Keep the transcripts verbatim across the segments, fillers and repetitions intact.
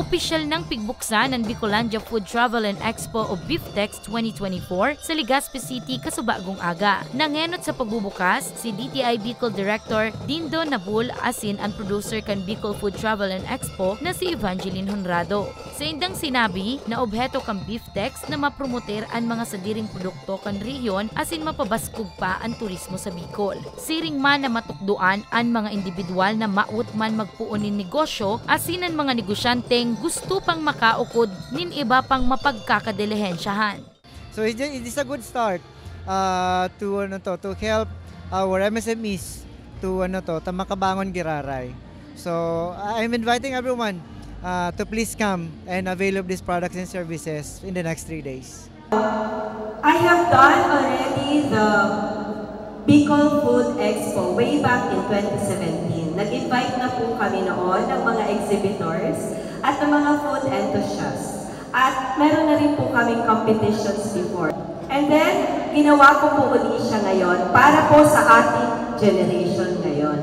Opisyal nang pigbuksan an Bicolandia Food Travel and Expo o BIFTEX twenty twenty-four sa Legazpi City kasubagong aga. Nangenot sa pagbubukas si D T I Bicol Director Dindo Nabul asin an producer kan Bicol Food Travel and Expo na si Evangeline Honrado. Sa indang sinabi na obheto kan BIFTEX na mapromoter an mga sadiring produkto kan rehiyon asin mapabaskog pa an turismo sa Bicol. Siring man na matukdoan an mga indibidwal na mawot man magpoon nin negosyo asin an mga negosyanteng gusto pang makaukod nin iba pang mapagkakadelihensyahan. So it is a good start uh, to ano to to help our M S M Es to ano to ta makabangon giraray. So I'm inviting everyone uh, to please come and avail of these products and services in the next three days. I have done already the Bicol Food Expo way back in twenty seventeen. Nag-invite na po kami noon ng mga exhibitors at ng mga food enthusiasts. At meron na rin po kaming competitions before. And then, ginawa ko po uli siya ngayon para po sa ating generation ngayon.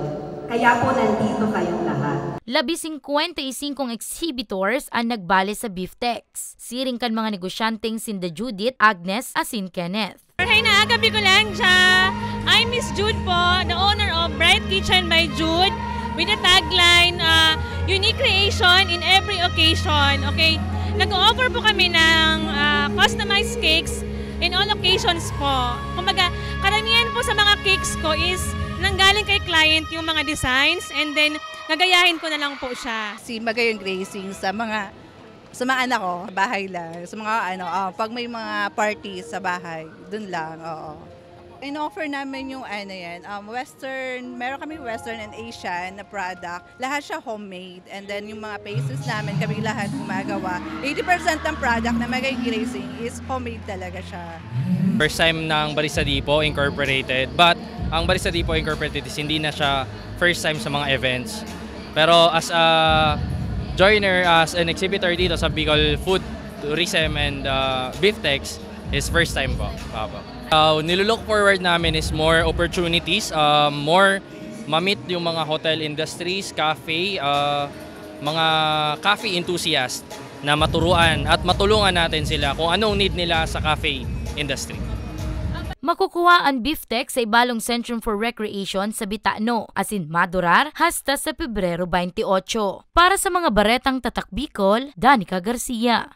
Kaya po nandito kayong lahat. Labi singkwenta y singkong exhibitors an nagbale sa BIFTEX, siring kan mga negosyanteng sinda Judith, Agnes asin Kenneth. Hay na aga, Bicolandia! I'm Miss Jude po, the owner of Bright Kitchen by Jude, with the tagline, uh, "Unique creation in every occasion." Okay? Nag-o-offer po kami ng uh, customized cakes in all occasions po. Kumbaga, karamihan po sa mga cakes ko is nanggaling kay client yung mga designs, and then gagayahin ko na lang po siya. Si Magayon Gracing sa mga sa mga anak ko, bahay lang. Sa mga ano, ah, pag may mga party sa bahay, dun lang, oo. In-offer namin yung ano yan, um, western, meron kami western and Asian na product. Lahat siya homemade. And then yung mga pastries namin, kami lahat gumagawa. eighty percent ng product na Magayon Gracing is homemade talaga siya. First time ng Barista Depot Incorporated. But ang Barista Depot Incorporated is hindi na siya first time sa mga events. Pero as a joiner, as an exhibitor dito sa Bicol Food Tourism and uh, BIFTEX, is first time po. Apo. Uh, nilolook forward namin is more opportunities, uh, more mamit yung mga hotel industries, cafe, uh, mga cafe enthusiast na maturuan at matulungan natin sila kung anong need nila sa cafe industry. Makukuha an BIFTEX sa Ibalong Centrum for Recreation sa Bitano, asin madurar hasta sa Pebrero twenty-eight. Para sa mga baretang Tatak Bicol, Danica Garcia.